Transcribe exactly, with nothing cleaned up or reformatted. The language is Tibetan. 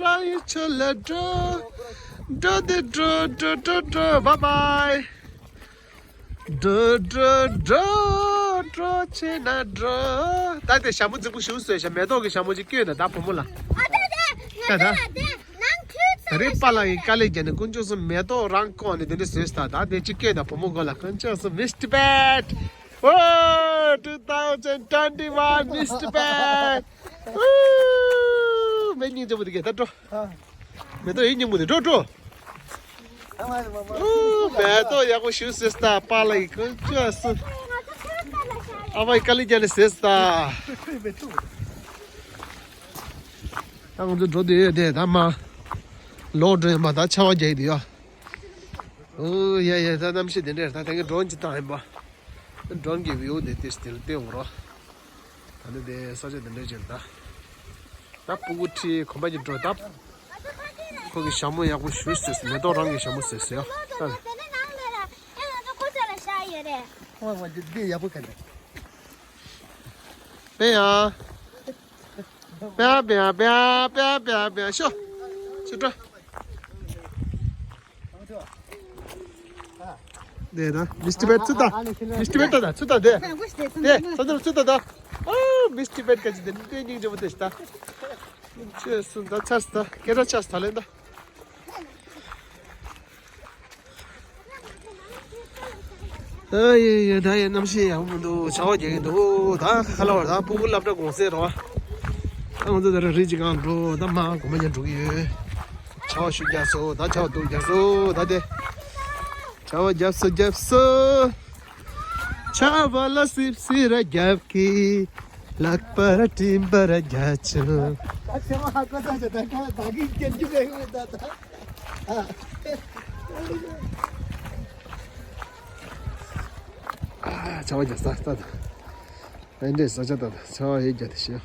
རང་ཡི་ཆོས་ལ་འགྲོ། འགྲོ་དེ་འགྲོ་འགྲོ་འགྲོ་འགྲོ། བཱའི་བཱའི། འགྲོ་འགྲོ་འགྲོ་འགྲོ་བྱེད་ན་འགྲོ། ད་དེ་ཞྭ་མོ་རྫིག་པོ་ཞིག་བཟོས་ཤག་མེ་ཏོག་གི་ཞྭ་མོ་ཅིག་བསྐྱོན་ན་ད་བུ་མོ་ལ། ཨ་ད་དེ་ད་ད། ད་རེས་པཱ་ལགས་ཀྱིས་དཀའ་ལས་བརྒྱབ་ནས་དཀོན་མཆོག་གསུམ། མེ་ཏོག་རང་བཀོག་ནས་དེ་འདྲ་བཟོས་ཤག་ད་དེ་ཅིག་བསྐྱོན་ན་བུ་མོ་མགོ་ལ། དཀོན་མཆོག་གསུམ། Miss Tibet། ཨོ། two thousand twenty-one Miss Tibet། ཨུ། མི་སྙིང་རྗེ་པོ་འདུག་གས། ད་འགྲོ། མེ་ཏོག་ཡིན་སྙིང་པོ་འདི་འགྲོ་འགྲོ། ཨུ། མེ་ཏོག་ཡག་པོ་ཞིག་བཟོས་ཤག་པཱ་ལགས་ཀྱིས། དཀོན་མཆོག་གསུམ། ཨ་མ་ཡིས་དཀའ་ལས་བརྒྱབ་ནས་བཟོས་ཤག་ད་ང་ཚོ་འགྲོ་འདོད་ཡོད་དེ། ད་མར་ལོག་འགྲོ་ཡིན་པ། ད་ཆར་པ་རྒྱག་གི་འདུག་ཡ། ཨོ་ཡ་ཡ། ད་གནམ་གཤིས་དེ་འདྲ་རེད། ད་དེ་གའི་ཌོ་རོན་ཅིག་བཏང་ཡིན་པ། ཌོ་རོན་གྱི་བིའུ་དེ་དེ་དེ་ལ་སྟོན་འོང་རོགས། ད་ནི་དེ་ས་ཆ་དེ་འདྲ་ཅིག་རེད་ད། ད་སྤུ་གུ་ཁྲིད་གོམ་པ་གྱི་འགྲོ་ད། ཁོ་གི་ཞྭ་མོ་ཡག་པོ་ཞིག་བཟོས་ཤག་མེ་ཏོག་རང་གི་ཞྭ་མོ་བཟོས་ཤག་ཡ། ད་འོ་འདི་འདི་ཡག་པོ་ག་འདྲ། པེ་ཡ། པེ་ཡ་པེ་ཡ་པེ་ཡ། ཤོག་ཤོག་འགྲོ། དེ་ན་མིས་ཊི་བེཊ་ཚུར་ལྟ། མིས་ཊི་བེཊ་ལྟ་ད། ཚུར་ལྟ་དེ། དེ་ས་འདིར་ཚུར་ལྟ་ད། ཨོ་མིས་ཊི་བེཊ་ག་ཅི་དེ་འདྲའི་སྙིང་རྗེ་པོ་དེ་ཤི་ད། ཁྱོད་སུ་ད་ཆགས་སུ་ད། སྐད་གྲགས་ཆགས་སུ་ད་ལེན་ད། ཨ་ཡེ་ཡེ། ད་ཡེ་གནམ་གཤིས་ཡག་པོ་མི་འདུག་ཆར་པ་རྒྱག་གི་འདུག་ད་ཁ་ཁ་ལ་བར་ད་སྤུ་གུ་སློབ་གྲྭ་གུང་སེང་རེད་པ། ད་ང་ཚོ་ད་རེས་རི་གཅིག་སྒང་འགྲོ། ད་མར་གོམ་པ་རྒྱག་འགྲོ་གི་ཡོད། ཆར་པ་ཤུགས་རྒྱག་སོང་། ད་ཆར་པ་སྡུག་རྒྱག་སོང་། ད་དེ་ཆར་པ་རྒྱབ་སོང་། རྒྱབ་སོང་། ཆར་པ་ལ་སིབ་སིབ་ར་རྒྱབ་ཀྱི། ལག་པ་ར་སྤྲིན་པ་ར་རྒྱག་བྱུང་། ད་ཆར་པ་ཧ་གོ་ས་ཆ་ད་ཁ་ད་གིན་སྐྱེལ་རྒྱུ་རེད་ད་ད། ཨ། ཆར་པ་རྒྱག་ས་ད་ད། ཨེ་འདྲས་ས་ཆ་ད་ད་ཆར་པ་ཧེ་རྒྱག་དེ་ཤི།